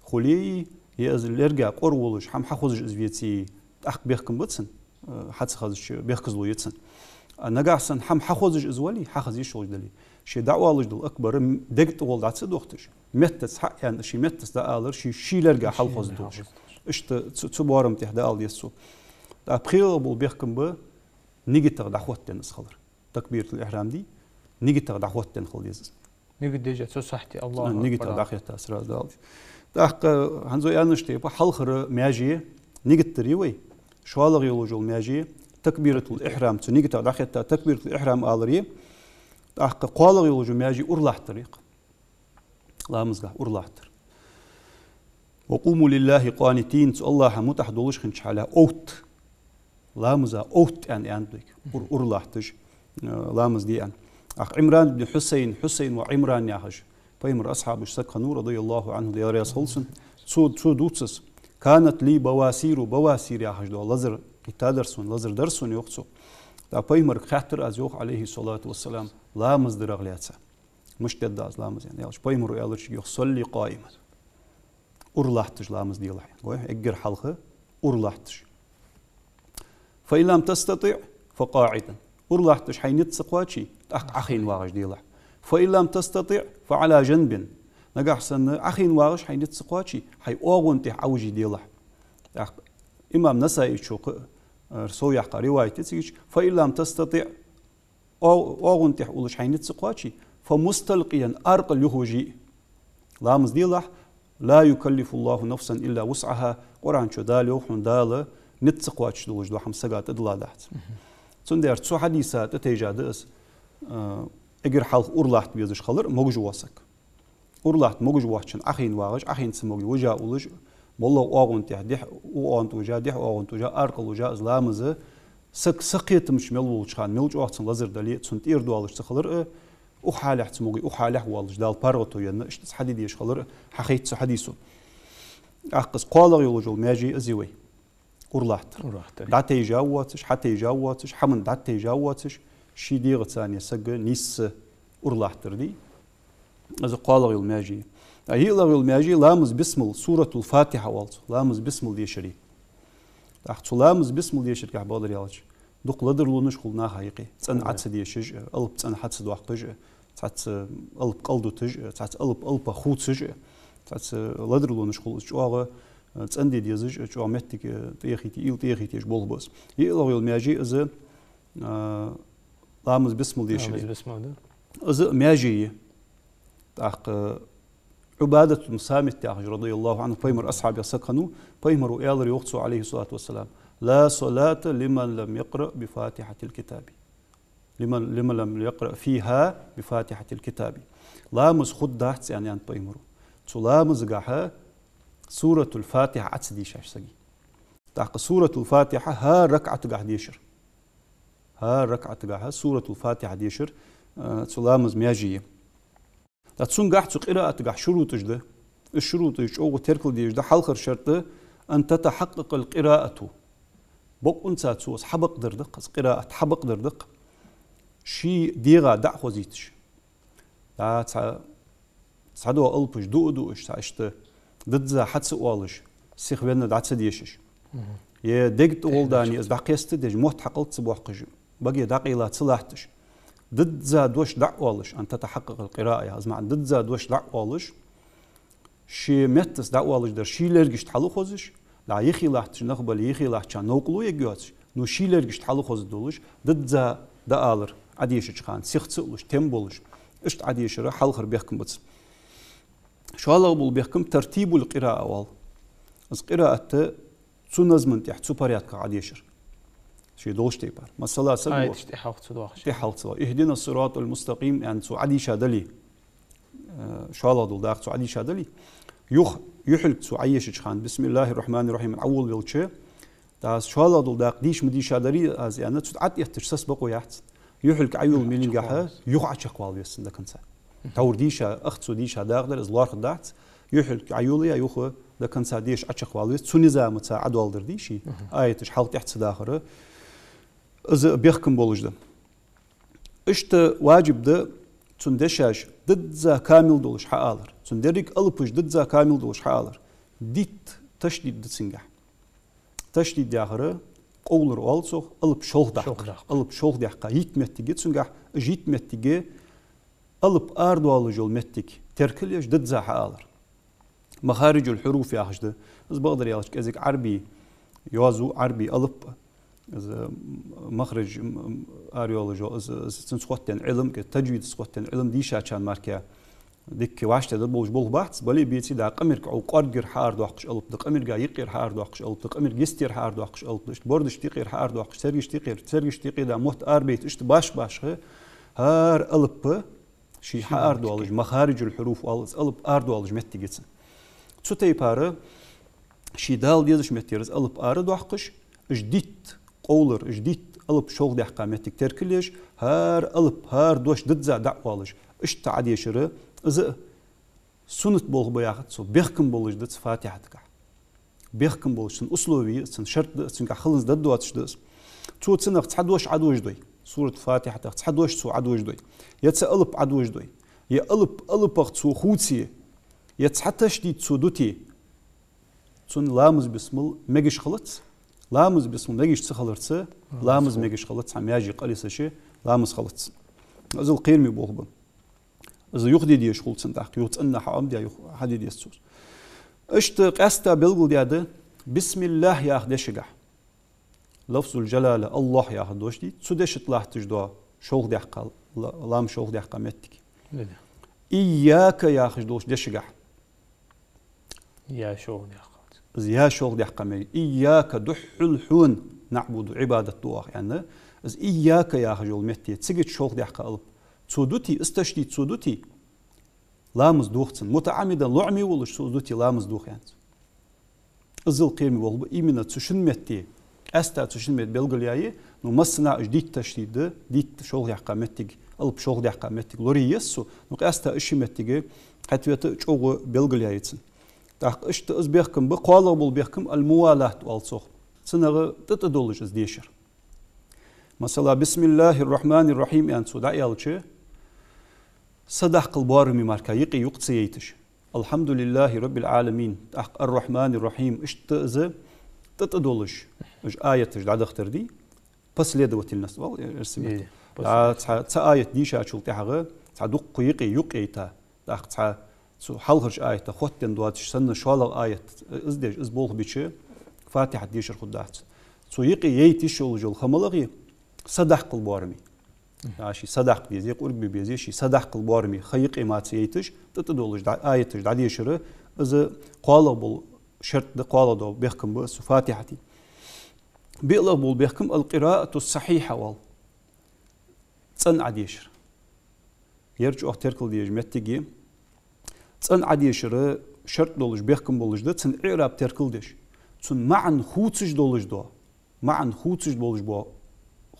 хуле, е из лерга къора волаш, хӀама хьахозаш из веце, тӀаккха бехкам ба цун, э, хьа ца хозача бехказло я цун. А нагахьа санна хӀама хьахозаш из вале, хьахоза йиш йолаш дале, ше дӀаоалаш дола акбар м-, дег тӀа гӀолла дӀа ца дохийташ, меттаца хьааьнна, ший меттаца дӀаалар, ший, ший лерга хьалхоза долаш. Иштта цу, цу боарам тӀа дӀаала деза цо. ТӀаккха пхелагӀа бола бехкам ба нигатах дӀахоттаденна из хилар. Такбиратул ихьрам дий, нигатах дӀахоттаденна хила деза из. Нигат деш а цу сахьте Аллаху акбар. Нигатах дӀахетта сразу дӀаала деза. ТӀаккха хӀанз вай аьннача тайпара хьалхара маьже нигат дар я вай. ШоллагӀа йолаш йола маьже такбиратул ихьрам, цу нигатах дӀахетта такбиратул ихьрам алар я. ТӀаккха кхоалагӀа йолаш йола маьже ура латтар я-кх. Ламазгахьа ура латтар. «وقوموا لله قانتين», цу Аллахӏа мутӀахь долаш хиннача хьале овтта. Ламаза овтта аьнна аьннад вайга. Ур-, ура латташ, э, ламаз де аьнна. ТӀаккха Ӏимран ибн Хьусайн, Хьусайн ва Ӏимран яхаш, Пайхамара асхьабех саг хиннав, радияллаху Ӏанху, Даьла раьза хилва цунна. Цо, цо дувц из: «كانت لي بواسير», бавасир яхаш дола лазар кхийтта дар сона, лазар дар сона, йоах цо. ТӀаккха Пайхамарга хаьттар аз, йоах, Ӏалайхи ссалату вассалам, ламаз дарах лаьца. Мишта дергда аз ламаз, аьнна. Аьлча, Пайхамара аьлар цунга, йоах: «صل قائما». Ура латташ ламаз делахь. Гой, эггара хьалха ура латташ. «فإن لم تستطع فقاعدا». Ура латташ хьай низ ца кхоаче, тӀаккха Ӏохайна вагӀаш делахь. «فإن لم تستطع فعلى جنب». Нагахьа санна Ӏохайна вагӀаш хьай низ ца кхоаче, хьай оагӀон тӀа Ӏовижи делахь. ТӀаккха имам Насаичо кхы а, э, сов яьккха риваят я цига: «فإن لم تستطع», о-, оагӀон тӀа уллаш хьай низ ца кхоаче, «فمستلقيا», аркъал юхавижи. Ламаз делахь, «لا يكلف الله نفسا إلا وسعها», Къуръан чу Дала йоах хьона, Дала низ ца кхоачаш долаш дола хӀама сага тӀадилла дац. Цудухьа цу хьадиса тӀатайжа да из, э, эггара хьалха ура латта безаш хилар могаш вола саг. Ура латта могаш воацачоа Ӏохайна вагӀаш, Ӏохайна ца моге вижа уллаш, моллагӀа оагӀон тӀа, дехьа оагӀон тӀа вижа, дехьа оагӀон тӀа вижа, аркъал вижа, из ламаз саг сакхетамча мел волча хана, мел чӀоагӀа цунна лазар дале а, цунна тӀера доалаш ца хилар а, укх хьалехь ца моге, укх хьалехь воаллаш, Дала паргӀато енна, иштта из хьаде дезаш хилар а хьахайт цу хьадисо. ТӀаккха из кхоалагӀа йолаш йола маьже из я вай. Ура латтар. Ура латтар. ДӀатайжа воацаш, хьатайжа воацаш, хӀаман дӀатайжа воацаш, ший дегӀаца саг нийсса ура латтар дий. Из кхоалагӀа йола маьже я. А йиълагӀа йола маьже я ламаз бисмал, Суратул Фатихьа оал цох, ламаз бисмал дешар я. ТӀаккха цу ламаз бисмал дешаргахьа бакъдар аьлча, дукха ледарлонаш хул наха юкъе. ЦӀена Ӏо ца дешаш, алап цӀена хьа ца доаккхаш, цхьацца алап кӀалдуташ, цхьацца алап алапах хувцаш, цхьацца ледарлонаш хул из чӀоагӀа, цӀена де дезаш, чӀоагӀа моттиг тӀехийте, уйла тӀехийте йиш болх ба из. ЙиълагӀа йола маьже я из, а, ламаз бисмал дешар я. Ламаз бисмал, да. Из маьже я. ТӀаккха Ӏубадат бну Самит яхаш, радияллаху Ӏанху, пайхамара асхьабех саг хиннав, пайхамара аьлар йоах цо, Ӏалайхи ссалату вассалам: «لا صلاة لمن لم يقرأ بفاتحة الكتاب. لمن، لمن لم يقرأ فيها بفاتحة الكتاب». Ламаз хургдац, аьнна, аьннад пайхамара, цу ламазагахьа Суратуль-Фатихьа Ӏа ца дийшача сага. ТӀаккха Суратуль-Фатихьа хӀара ракаӀатагахьа дешар. ХӀара ракаӀатагахьа Суратуль-Фатихьа дешар, э, цу ламаза маьже я. ТӀаккха цунгахьа цу къираатагахьа шурутӀаш да. Из шурутӀаш чӀоагӀа теркал дезаш да. Хьалхара шартӀ: «أن تتحقق القراءة». Бокъонца цо из хьабакъдар да-кх, из къираат хьабакъдар да-кх, ший дегӀа дӀа а хозийташ. ДӀа цхьа, цхьадола алапаш дуа а дуаш, цхьа иштта дизза хьа ца оалаш, сиха венна дӀа ца дешаш. Е дег тӀа гӀолла дани из дӀакхеста деш, мотт хьакъал ца боаккхаш, баге дӀакъайла ца латташ. Дизза дош дӀа а оалаш, «أن تتحقق القراءة» яха, из маӀан дизза дош дӀа а оалаш, ший меттаца дӀа а оалаш дар, ший лергашта хьалхозаш, дӀа юхе латташ нах бале, юхе латтачарна новкъарло ергйоацаш, ну ший лергашта хьалхозаш долаш, дизза дӀаалар Ӏадешача хана, сиха ца а луш, тем болаш. Иштта Ӏадешар хьалхара бехкам ба цун. ШоллагӀа бола бехкам тартибуль-къираа оал. Из къираат цу назман тӀехьа, цу порядках Ӏадешар. Ший долча тайпара. Масала, саг ва аяташ тӀехьалха ца доахаш. ТӀехьалха ца доахаш. «اهدنا الصراط المستقيم» аьнна цо Ӏадийша дале, э, шоллагӀа дола дакъа цо Ӏадийша дале, юха, юхьилг цо Ӏаешача хана, «بسم الله الرحمن الرحيم» аьнна Ӏоволавелча, дӀа шоллагӀа дола дакъа дийша ма дийша дарий аз, аьнна, цу тӀа Ӏатетташ сас бокъо яц. Юхьилг Ӏайолла миллингахьа юха Ӏочакхвала веза цун до конца. Тхьовра дийша, ах цо дийша дакъа дар, из лоархӀаргдац. Юхьилг Ӏайолла а, юха до конца деша Ӏочакхвала веза. Цу низамаца Ӏадоаладар дий ший, аяташ хьалха-тӀехьа ца дахар, из бехкам болаш да. Иштта ваджиб да цун дешаш дизза камил долаш хьаалар. Цун деррига алапаш дизза камил долаш хьаалар. Дитт ташдид да цунгахьа. Ташдид яхар къовлар оал цох, алап шолха даккхар. Шолха даккхар. Алап шолха даьккха йитта моттиг я цунгахьа, уж йитта моттиге алап арадоалаш йола моттиг теркал еш дизза хьаалар. Махариджуль-хьуруф яхаш да. Из бакъдар аьлча кӀезига Ӏарбий йоазув, Ӏарбий алап, из махраж, м, м, арайоалаш йола, из, из цунца хоттаденна Ӏилма, таджвидца хоттаденна Ӏилма дийшачарна мара дикка вӀаштӀехьдаргболаш болх бац, бале а беце а, дӀа къамарга Ӏо кӀоарггара хьаарадоаккхаш алап да, къамарга юкъера хьаарадоаккхаш алап да, къамарга йистера хьаарадоаккхаш алап да, иштта бордашта юкъера хьаарадоаккхаш, цергашта юкъера, цергашта юкъе дӀа мотт арабайта, иштта башха-башха хӀара алап ший хьаарадоалаш, махариджуль-хьуруф оал, из алап арадоалаш моттиг я цун. Цу тайпара ший дала дезача меттера из алап арадоаккхаш, уж дитт къовлар, уж дитт алап шолха даьккха моттиг теркал еш, хӀара алап, хӀара дош дизза дӀа а оалаш, иштта Ӏадешар, из а суннат болх ба яхац цо, бехкам болаш да цу Фатихьатагахьа. Бехкам болаш, цун условие, цун шартӀ да, цунгахьа хиланза даргдоацаш да из. Цо цунах цхьа дош Ӏадожадой, Суратуль-Фатихьатах цхьа дош цо Ӏадожадой, е цхьа алап Ӏадожадой, е алап алапах цо хувце, е цхьа ташдид цо дуте, цун ламаз бисмал мегаш хилац. Ламаз бисмал мегаш ца хиларца, ламаз мегаш хилац, цхьа маьже къалисаше ламаз хилац. Из кхераме болх ба. Из юха де дезаш хул цунна тӀаккха, юха цӀенна хьаӀомадаь, юха хьаде деза цо из. Иштта къаьстта белгалдаьд, «Бисмиллахь» яха дешагахьа, лафзуль-джалала, «АллахӀ» яха дош дий, цу деша тӀа латташ дола шолха даьккха, ла-, лам шолха даьккха моттиг. «Ийяка» яхаш долча дешагахьа. «Я» шолха даьккха. Из «я» шолха даьккха моттиг. «Ийяка», духхьал хьона, «наӀбуду», Ӏибадат ду оаха, аьнна. Из «ийяка» яхаш йола метте, цигача шолха даьккха алап цо дуте, из ташдид цо дуте, ламаз дох цун. МутаӀаммидан, лоӀаме волаш цо из дуте, ламаз дох, аьннад цо. Из кхераме болх ба, именно цу шин метте, къаьстта цу шин метте белгалъяьй, ну, массанахьа уж дитт ташдид да, дитт шолха даьккха моттиг, алап шолха даьккха моттиг лорае еза цо, ну, къаьстта уж ши моттиге хьатӀавета чӀоагӀа белгалъяьй цун. ТӀаккха иштта из бехкам ба, кхоалагӀа бола бехкам аль-мувалат оал цох. Цунах тӀа-тӀа долаш из дешар. Масала, «Бисмиллахьир-рахьманир-рахьим» аьнна цо дӀааьлча, садаккхал боараме мара юкъе юкъ ца яйташ. «Алхьамдулиллахьи раббиль-Ӏаламин», тӀаккха «Ар-рахьманир-рахьим», иштта из тӀа-тӀа долаш, уж аяташ дӀадахийтар дий, последовательность оал, э, эрсий меттала. Э, последовательность. А, цхьа, цхьа аят дийшачул тӀехьагӀа, цхьа дукха юкъе юкъ яйта, тӀаккха цхьа цу хьалхарча аятах хоттаденна доацаш санна, шоллагӀа аят, э, из деш, из болх бича, Фатихьат дешар хургдац. Цу юкъе яйта йиш йолаш йола ха малагӀа я? Садаккхал боараме. А, ший садакъа дезе, къурб бе безе, ший садакъал боараме ха юкъе маца яйташ, тӀа-тӀа долаш дӀа-, аяташ дӀадешар, из кхоалагӀа бола шарт да, кхоалагӀа дола бехкам ба цу Фатихьата. БиълагӀа бола бехкам القراءة الصحيحة оал. ЦӀена Ӏодешар. Ер чӀоагӀа теркалде дезаш моттиг я. ЦӀена Ӏодешар шарт долаш, бехкам болаш да, цун иӀраб теркалдеш. Цун маӀан хувцаш долаш да. МаӀан хувцаш долаш ба,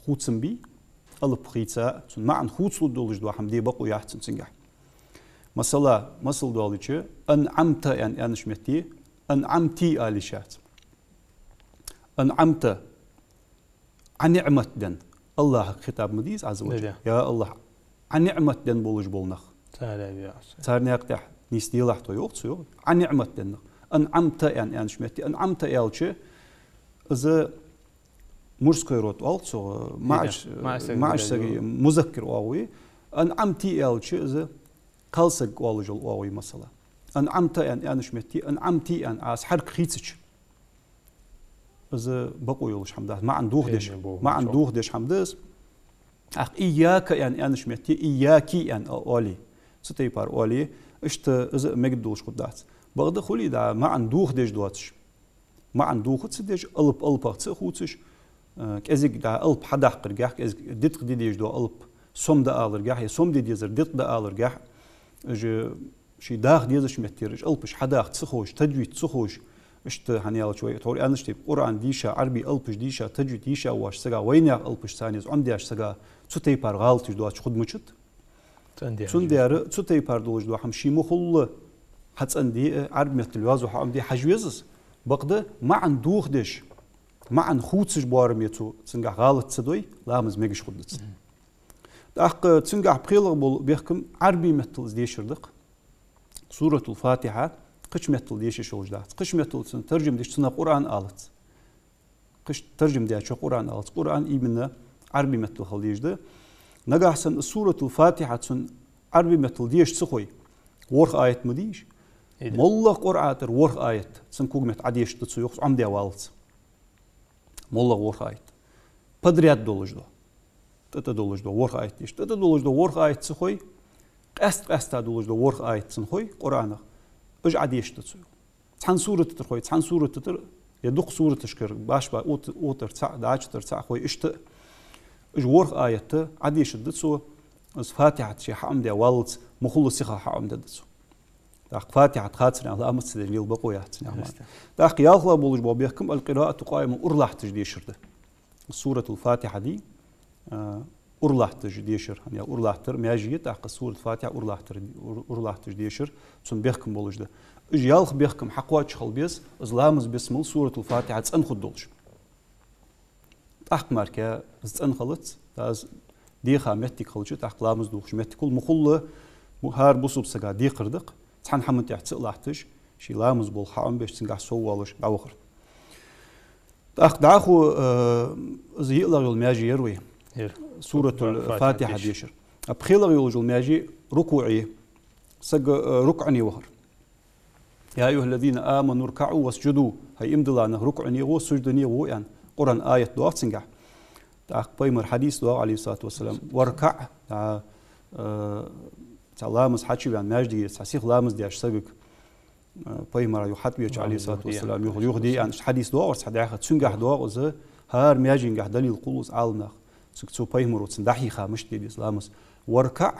хувцам бий, алап хийца, цун маӀан хувцалуш долаш да, хӀама де бокъо яц цун цунгахь. Масала, масал доаллача, أنعمت аьнна аьннача метте, أنعمتِ ала йиш яц. أنعمت, Ӏа ниӀмат денна. АллахӀага хитаб ма дий из, عز وجل. Да, да. Я АллахӀ, Ӏа ниӀмат денна болаш бола нах. Царех ве аз. Цар наькъа тӀа нийсделахь тхо, йоах цо, йоах. Ӏа ниӀмат денна нах. أنعمت аьнна аьннача метте, أنعمت аьлча, из мужской род оал цох, маӀача, маӀача сага, маӀача сага, да, да, музаккар оагӀув. أنعمتِ аьлча, из кхалсаг оалаш йола оагӀув, масала. أنعمت аьнна аьннача метте, أنعمتِ аьнна, аз хьарк хийцача, из бокъо йолаш хӀама дац. МаӀан дохадеш, маӀан дохадеш хӀама да из. ТӀаккха إياك аьнна аьннача метте, إياكِ аьнна оале. Цу тайпара оале, иштта из мегаш долаш хургдац. Бакъда хулий да, маӀан дохадеш доацаш. МаӀан доха ца деш, алап алапах ца хувцаш, э, кӀезига да алап хьадаккхаргахь, кӀезига диткъа де дезаш дола алап сом да аларгахь, е сом де дезар диткъа да аларгахь, уж ший даха дезача меттера, уж алапаш хьадаха ца ховш, таджвид ца ховш, иштта хӀана аьлча вай тхьовра аьннача тайпара, Къуръан дийша, Ӏарбий алапаш дийша, таджвид дийша воацача сага, вайнаьха алапаш царна из Ӏомадеш сага, цу тайпара гӀалаташ доацаш хургдацар. ЦӀена де хьажа. Цудухьа цу тайпара долаш дола хӀама ший мухӀалла хьацӀенде, Ӏарбий меттала йоазув хьаӀомаде хьажа веза из. Бакъда маӀан дохадеш, маӀан хувцаш боараме цо цунгахь гӀалат ца дой, ламаз мегаш хургдац. Мгм. ТӀаккха цунгахь пхелагӀа бола бехкам Ӏарбий меттала из дешар да-кх. Суратул Фатихьа кхыча меттала деша йиш йолаш дац. Кхыча меттала цун таржам деш, цунах Къуръан алац. Кхыча таржам дечох Къуръан алац. Къуръан именно Ӏарбий меттала хила дезаш да. Нагахь санна Суратул Фатихьа цун Ӏарбий меттала деша ца хой, ворхӀ аят ма дий из. Ида. МоллагӀа Къуръан тӀара ворхӀ аят цун когаметта Ӏодешаргда цо, йоах, Ӏомадаь валлалца. МоллагӀа ворхӀ аят. Подряд долаш да. ТӀа-тӀа долаш да ворхӀ аят деша. ТӀа-тӀа долаш да ворхӀ аят ца хой, къаьст-къаьста долаш да ворхӀ аят цун хой Къуръанах, уж Ӏодешаргда цо. Цхьан сурата тӀара хой, цхьан сурата тӀара, е дукха сураташкара, баш ба, ут-, утӀара цаӀ, дӀачу тӀара цаӀ хой, иштта уж ворхӀ аят Ӏодешаргда цо, из Фатихьат ше хьаӀомадаь валлалца, мухӀалла сиха хьаӀомадергда цо. ТӀаккха Фатихьат хацарах ламаз ца деш лела бокъо яц цунах. Ясно. ТӀаккха ялхлагӀа болаш бола бехкам القراءة قائمًا, ура латташ дешар да. Суратул Фатихьа дий, а, ура латташ дешар, хӀана аьлча ура латтар маьже я, тӀаккха Суратул Фатихьа ура латтар, ура, ура латташ дешар цун бехкам болаш да. Уж ялх бехкам хьакхоачаш хила беза, из ламаз бисмал Суратул Фатихьа цӀена хургдолаш. ТӀаккха мара из цӀена хилац, из деха моттиг хилча, тӀаккха ламаз дохаш моттиг хул. МухӀалла, хӀара бусалба сага декхар да-кх, цхьан хӀаман тӀа ца а латташ, ший ламаз болх хьаӀомабеш, цунгахь соввалаш дӀавахар. ТӀаккха дӀахо, э, из йиълагӀа йола маьже яр вай. Яр. Суратул Фатихьа дешар. А пхелагӀа йолаш йола маьже рукуӀ я. Саг, э, рукуӀе вахар. يا أيها الذين آمنوا اركعوا واسجدوا. ХӀай иман дилла нах, рукуӀе гӀо, суждане гӀо, аьнна, Къуръан аят доагӀа цунгахь. ТӀаккха пайхамара хьадис доагӀа, عليه الصلاة والسلام. واركع, а, э, цхьа ламаз хьачувена маьждиге, цхьа сиха ламаз деш сагага, э, пайхамара юха хьатӀавеча, عليه الصلاة والسلام, юха, юха де, аьнна, хьадис доагӀа цхьа дӀаьха. Цунгахь доагӀа из, хӀара маьженгахь далил кхоллац Ӏаламнаха. Цу, цу пайхамаро цунна дӀахьийха мишта де деза ламаз. واركع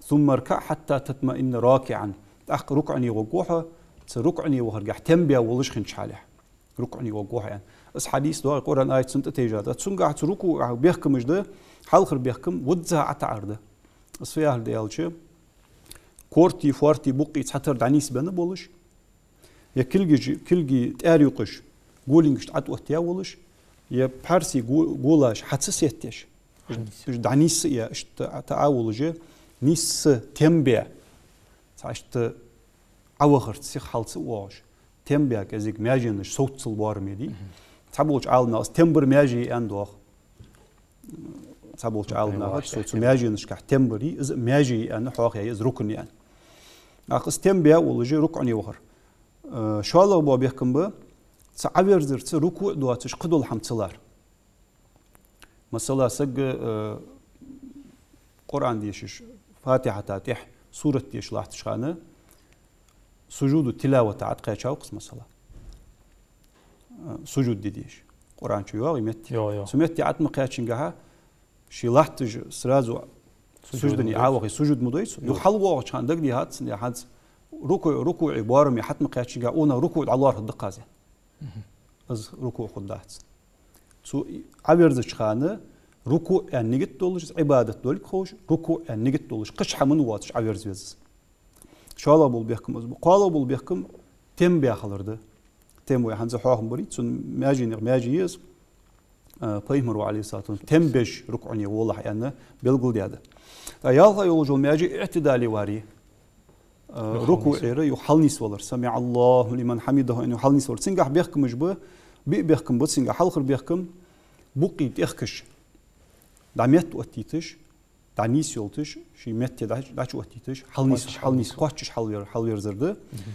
ثم اركع حتى تطمئن راكعا. ТӀаккха рукуӀе гӀоргва хьо, цу рукуӀе вахаргахь тем бе волаш хиннача хьале. РукуӀе гӀоргва хьо, аьнна. Из хьадис доагӀа, Къуръан аят цунна тӀатайжа да. Цунгахь цу рукуӀах бехкамаш да, хьалхара бехкам визза ӀотаӀар да. Из фу яхар да аьлча, корти, форти, букъи цхьатарра дӀанийсбенна болаш, е кулгаш, кулгий тӀаьра юкъаш голингашта ӀотӀаоттаяь волаш, е пхьарсий го-, голаш хьа ца сеттеш. Уж, уж дӀанийсса а, иштта тӀа а волаш, нийсса тем бе, цхьа иштта Ӏовахарца сиха хьал ца воагӀаш, тем бе кӀезига маьженаш совццал боараме дий. Мгм. Цхьаболча Ӏаламнаха из тем бар маьже я аьнна доагӀа. Цхьаболча Ӏаламнаха, цу, цу маьженашкахь тем бар я, из маьже я аьнна, хьоахаяь я из, рукн я аьнна. ТӀаккха из тем бе волаш рукуӀе вахар. Э, шоллагӀа бола бехкам ба, цу Ӏоверзарца рукуӀ доацаш кхыдола хӀама ца лар. Масала, саг, э, Къуръан дешаш, Фатихьата тӀехьа сурат дешаш латтача хана, сужуду тилавата Ӏокхаьчав-кх из, масала. Э, сужуд де дезаш. Къуръан чу йоагӀий метте? Йо, йо. Цу метте Ӏо ма кхаьччинге, ше латташ сразу суждане Ӏовахе, сужуд ма дой цо. Юха хьалвоагӀача хана дагадехад цунна, е хӀанз рукуӀ, рукуӀе боараме хьатӀа ма кхаьччинге, укхунна рукуӀ дӀалоархӀаргда-кх из. Из рукуӀ хургдац. Цо Ӏоверзача хана рукуӀ аьнна нигат долаш, из Ӏибадат долга ховш, рукуӀ аьнна нигат долаш, кхыча хӀаман воацаш Ӏоверза веза из. ШоллагӀа бола бехкам из ба. КхоалагӀа бола бехкам тем баь хилар да. Тем вай хӀанз хьоахам барий, цун маьженех маьже я из, а, Пайхамара, Ӏалайхи ссалату вассалам, тем беш рукуӀе волалахь аьнна белгалдаьд. ТӀаккха ялхлагӀа йолаш йола маьже иӀтидале вар я. А, рукуӀера юха хьалнийсвалар. «سمع الله لمن حمده» аьнна юха хьалнийсвалар. Цунгахь бехкамаш ба, биъ бехкам ба цунгахь. Хьалхара бехкам: букъе тӀехкаш дӀа метта оттийташ, дӀа нийсъелийташ, ший метте дӀа-, дӀачуоттийташ, хьалнийс-, кхоачаш хьалнийс-, хьалнийс-, кхоачаш хьалвер-, хьалверзар да. Мгм.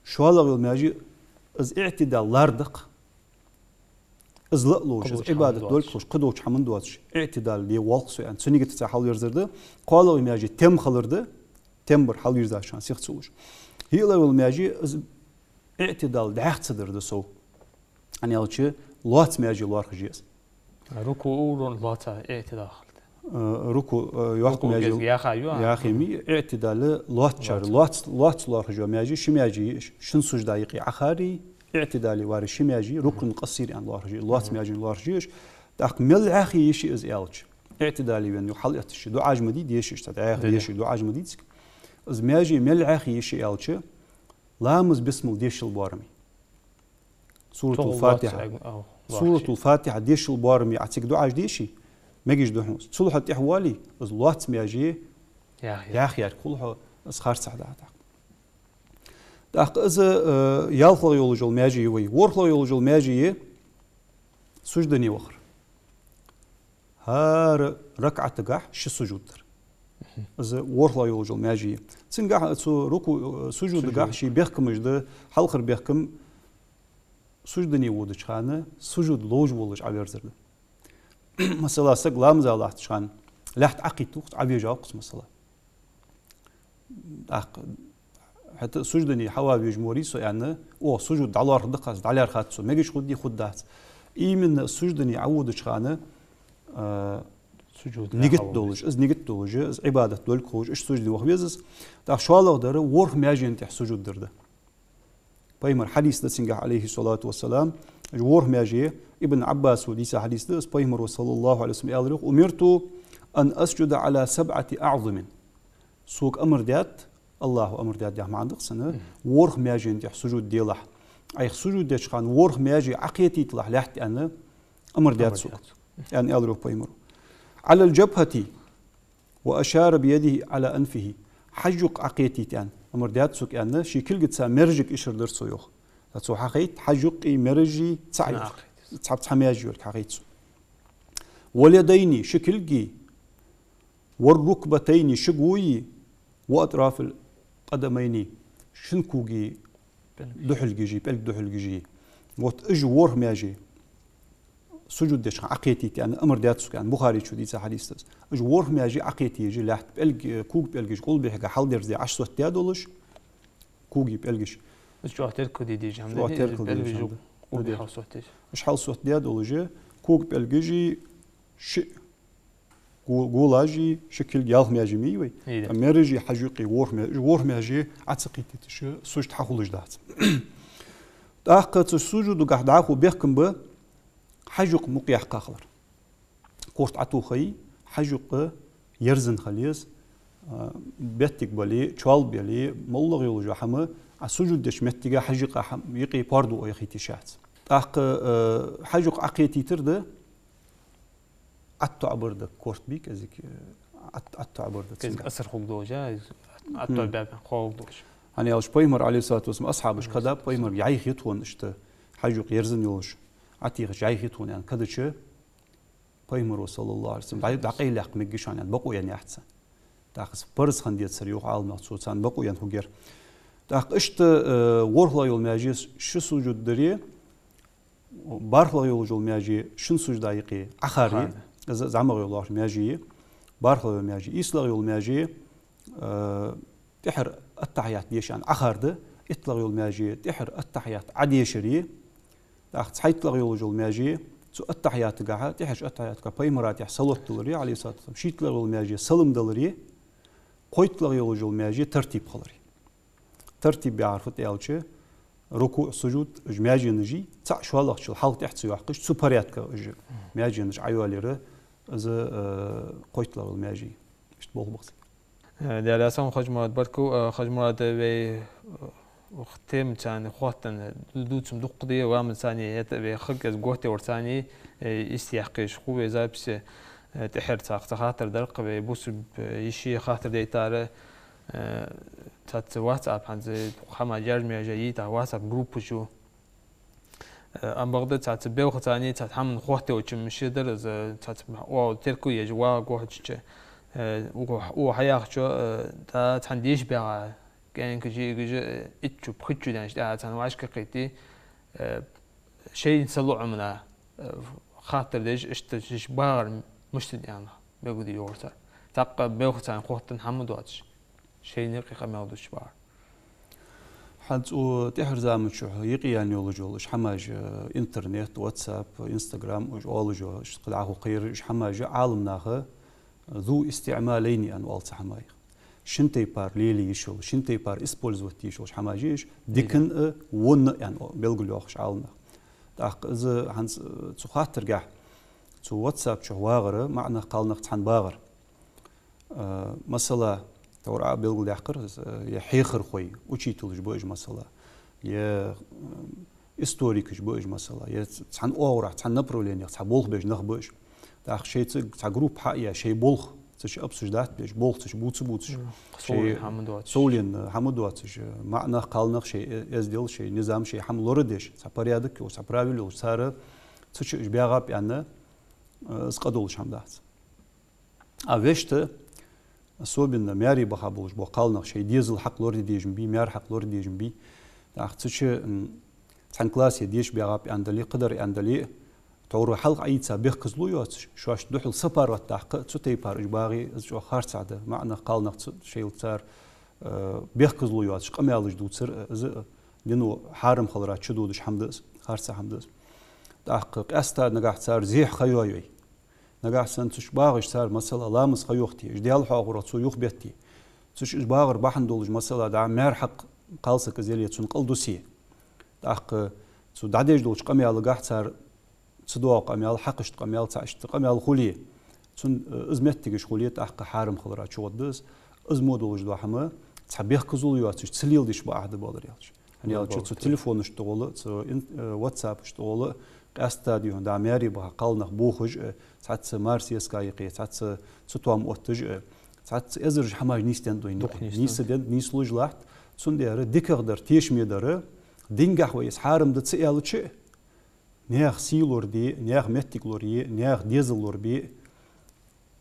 ШоллагӀа йола маьже, из иӀтидал ларда-кх. Из ла а ловш, из Ӏибадат долга ховш, кхыдолча хӀаман доацаш, иӀтидале воал-кх со аьнна, цу нигатаца хьалверзар да. КхоалагӀа маьже тем хилар да, тем бар хьалвийрзача хана сих ца луш. ХӀиълагӀа йола маьже, из иӀтидал дӀаьха ца дар да сов. ХӀана аьлча, лоаца маьже лоархӀаш я из. РукуӀ урон лоаца иӀтидал хилда. Э, рукуӀ, э, йоккха маьже кӀезига яха ю, а? Яхе ма йий, иӀтидал лоацачар, лоаца, лоаца лоархӀаш йола маьже, ши маьже я уж. Шин суждае юкъе Ӏохар, иӀтидале вар ши маьже, рукнун къасир аьнна лоархӀаш я, лоаца маьжене лоархӀаш я уж. ТӀаккха мел Ӏохайе йиш я из аьлча, иӀтидале венна юха хьалэттача дуӀаш ма дий дешаш, цхьа Ӏохайе дешаш дуӀаш ма дий цига. Из маьже мел Ӏохайе йиш я аьлча, ламаз бисмал дешал боараме. Суратул Фатихьа. Суратул Фатихьа дешал боараме Ӏа цига дуӀаш деший, мегаш да хьона из. Цул хьа тӀехьа воале, из лоаца маьже яхъяьр хул хьо, из харцахьа да тӀаккха. ТӀаккха из, э, ялхлагӀа йолаш йола маьже я вай. ВорхӀлагӀа йолаш йола маьже я суждане вахар. ХӀара ракаӀатагахь ши сужуд дар. Из ворхӀлагӀа йолаш йола маьже я. Цунгахь цу рукуӀ, э, сужудагахь ший бехкамаш да, хьалхара бехкам суждане водача хана сужуд ловш волаш Ӏоверзар да. Масала, саг ламаза латтача хана лаьтта Ӏокхийттав-кх, Ӏовежав-кх из, масала. ТӀаккха хӀаьта суждане хьаваь вижа ма варий со аьнна, о, сужуд дӀалоархӀаргда-кх аз, дӀалаьрхӀад цо, мегаш хургдий, хургдац. Именно суждане Ӏоводача хана, а, нигат долаш, из нигат долаш, из Ӏибадат долга ховш, иштта суждане ваха веза из. ТӀаккха шоллагӀа дар ворхӀ маьжен тӀа сужуд дар да. Пайхамара хьадис да цунгахь, Ӏалайхи ссалату вассалам, ворхӀ маьже, Ибн Ӏаббаса дийца хьадис да из, Пайхамара, саллаллахӀу Ӏалайхи ва саллам, аьлар йоах: «أمرت أن أسجد على سبعة أعظم». Сога амар даьд, АллахӀа амар даьд яха маӀан да-кх цун, ворхӀ маьжен тӀа сужуд делахь. Ӏайха сужуд деча хана ворхӀ маьже Ӏокхетийталахь лаьтта аьнна, амар даьд сога, аьнна, аьлар йоах Пайхамара. «على الجبهة», وأشار بيده على أنفه. Хьажъюкъ Ӏокхетийта аьнна, амар даьд сога аьнна, ший кулгаца меражага ишар дир цо йоах. ТӀаккха цо хьахайт хьажъюкъи меражи цаӀ йолга, цхьа, цхьа маьже йолга хьахайт цо. «واليدين», ши кулги, «والركبتين», ши гуи, «وأطراف القدمين», шин коги духьалгаши, пӀелг духьалгаши. Вот уж ворхӀ маьже сужуд деча хана Ӏокхетийта аьнна, амар даьд сога аьнна, Бухаре чу дийца хьадис да из. Уж ворхӀ маьже Ӏокхетаеш лаьтта, пӀелг, кога пӀелгаш къулбехьага хьалдерзе Ӏочусоттадаь долаш, коги пӀелгаш. Уж чӀоагӀа теркалде дезаш хӀама да, теркалде дезаш хӀама да. Къулбехьа хьалсоттадаь. Уж хьалсоттадаь долаш, кога пӀелгаши шиъ го-, голаши ши кулги, ялх маьже ма йий вай. Меражи хьажъюкъи ворхӀ маьже, ворхӀ маьже Ӏо ца кхетийташ сужуд хьахулаш дац. ТӀаккха цу сужудагахь дӀахо бехкам ба хьажъюкъ мукъаяьккха хилар. Корта Ӏотохайий, хьажъюкъ ерзана хила еза, а, беттиг бале, чоал бале, моллагӀа йолаш йола хӀама, Ӏа сужуд деча моттиге хьажъюкъа хӀам-, юкъе пордув яхийта йиш яц. ТӀаккха, а, хьажъюкъ Ӏокхетийтар да, ӀотоӀабар да, корта бий кӀезига, ӀотоӀ-, ӀотоӀабар да. КӀезига асар хургдолаш, а, ӀотоӀабаь, хургдолаш. ХӀана аьлча Пайхамара, Ӏалайхи ссалату вассалам, асхьабаша кхаьда, Пайхамарга йӀайха я тхона иштта хьажъюкъ ерзана йолаш, Ӏотехача йӀайха я тхона аьнна, кхаьдача Пайхамара, саллаллахӀу Ӏалайхи ва саллам, дӀа-, дӀакъайлаяккха мегаш хьона аьнна, бакъо енна яц царна. ТӀаккха из парз хиннадецар йоах Ӏаламнаха, цо царна бакъо енна хургьяр. ТӀаккха иштта, э, ворхӀлагӀа йола маьже ши сужуд даре, бархӀлагӀа йолаш йола маьже шин сужда юкъе Ӏохаре, из зӀамагӀа йола маьже я. бархӀлагӀа йола маьже, ийслагӀа йола маьже, э, тӀехьара аттахьият дешаш Ӏахар да, итталагӀа йола маьже, тӀехьара аттахьият Ӏадешар я, тӀаккха цхьайтталагӀа йола маьже, цу аттахьиятагахьа, тӀехьарча аттахьиятагахьа пайхамара тӀехьа салот далар я, Ӏалайхи ссалату вассалам, шийтталагӀа йола маьже, салам далар я, кхойтталагӀа йола маьже, тартиб хилар я. Тартиб яхар фуд аьлча, рукуӀ, сужуд, уж маьженаш я, цаӀ шоллагӀчул хьалха тӀехьа ца йоаккхаш, цу порядка уж маьженаш Ӏайоалаяр, из, э, кхойтталагӀа йола маьже я. Иштта болх ба-кх цига. Э, Даьла раьза хилва, Хаж-Мурад, баркал, э, Хаж-Мурад, вай, э, укх тема цани хоттаденна дувцам дукха да, ламаз цани, это вай хаг из готте вар цани, э, истяхкеш ху вай записи, э, тӀехьара цхьа хаттар дар-кх вай бусалба, э, йиша хаттар дайтар, э, цхьацца WhatsApp хӀанз хӀама жар-мержа йита WhatsApp группаш я. Э, ам бакъда цхьацца белха цани, цхьацца хӀаман хоттаеча мишта дар из, цхьацца оал теркал еш вагӀа гохьача, э, угу, угу хьаяхачо, э, та цхьан деш бегӀа, кӀаьнкаш, жиӀигаш, э, итт чу, пхийтта чу даьннача тӀехьа царна вӀашка кхийтте, э, шоай са лоӀамна, э, хаттар деш, иштта шоаш багӀар мишта да аьнна, белгалде йоагӀар цар. ТӀаккха белха царна хоттаденна хӀама доацаш, шоайна юкъе къамаьл дувцаш багӀар. ХӀанз цу тӀехьарча заман чухь юкъеяьнна йолаш йола уж хӀамаш, э, интернет, WhatsApp, Instagram, уж оалаш йола, уж кхы дӀахо кхыяр, уж хӀамаш Ӏаламнаха ذو استعمالين аьнна оал цу хӀамаех. Шин тайпара лелае йиш йолаш, шин тайпара использовать де йиш йолаш хӀамаш я уж, дикан а, вонна а аьнна белгалйоах уж Ӏаламнаха. ТӀаккха из хӀанз, э, цу хаттаргахьа, цу WhatsApp чухь вагӀар, маӀанах, кхалнах цхьана багӀар. Э, масала, товр а белгалдаьккхар, э, е хьехархой, учителаш ба уж, масала, е, э, историкаш ба уж, масала, е ц-, цхьан оагӀорахьа, цхьан направлениех цхьа болх беш нах ба уж. ТӀаккха шоай цига цхьа группа хьа а яь, шоай болх цу чу обсуждать деш, болх цу чу бувца-бувцаш, мгм, шоай совленна хӀама доацаш, совленна хӀама доацаш, маӀанах, кхалнах шоай э-, эздел, шоай низам, шоай хӀама лорадеш, цхьа порядок йолаш, цхьа правила йолаш, цар цу чу уж баьгӀаб аьнна, э, из къа долаш хӀама дац. А вешта, особенно маьре баха болаш бола кхалнах, шоай дезал хьакъ лораде дезаш бий, маьра хьакъ лораде дезаш бий. ТӀаккха цу чу, м, цхьан классе деша баьгӀаб аьнна дале, кхыдар аьнна дале, товр хьалха Ӏийца бехказло йоацаш, шоашта духьал сапар оттадаккха, цу тайпара уж багӀе, из чӀоагӀа харцахьа да, маӀанах, кхалнах цу, шоайла цар, э, бехказло йоацаш къамаьлаш дувцар, э, из, э, дино хьарам хилара чудодаш хӀама да из, харцахьа хӀама да из. ТӀаккха къаьстта нагахьа цар зехьа ха йой вай. Нагахьа санна цу чу багӀаш цар, масала, ламаз ха йохте, уж Даьла хьоахаварах цо юхабетте, цу чу уж багӀар бахьан долаш, масала, дӀа маьра хьакъ кхалсага из яле, цунна къа дуссе. ТӀаккха цу дӀадеш долча къамаьлагахьа цар ца доагӀа къамаьл, хьакхашта къамаьл, цхьа иштта къамаьл хуле, цун, э, из моттигаш хуле, тӀаккха хьарам хилара чугӀоргда из. Из мо долаш дола хӀама цхьа бехказло йоацаш, ца леладеш ба ахьа да балар аьлча. ХӀана аьлча, цу телефонашта гӀолла, цу ин-, э, WhatsApp-ошта гӀолла, къаьстта дий хьона, дӀа маьре баха кхалнах бохаш, э, цхьацца марсеска юкъе, цхьацца цу тоам отташ, э, цхьацца эзараш хӀамаш нийсденна да вайна юкъе. Дукха нийсденна. Нийсденна, нийслуш латт, цудухьа дикагӀдар, тешаме дар, дингахьа вай из хьарам да ца аьлча, наьха сий лораде, наьха моттиг лорае, наьха дезал лорабе,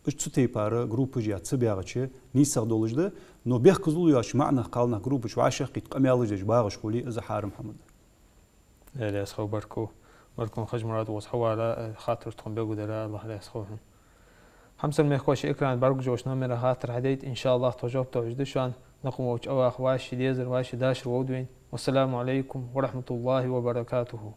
уж цу тайпара группаш яь ца багӀача нийсагӀа долаш да, но бехказло йоацаш маӀанах, кхалнах группаш вӀашагӀкхийтта къамаьлаш деш багӀаш хуле, из хьарам хӀама да. Даьла раьза хилва, баркал. Баркал, Хаж-Мурад, укхаза хьавара, э, хаттарашта тхона белгалдара, АллахӀ раьза хилва хьона. Хьамсара мехкахой, шоай экрана бӀаргагуш йолча номера хаттар хьадайта, иншааллахӀ, тхо жоп тохаш да шоана, накъамолча авах вай ший дезар, вай ший дашар вовда вайна. Вассаламу Ӏалайкум ва рахьматуллахӀи ва баракатухӀу.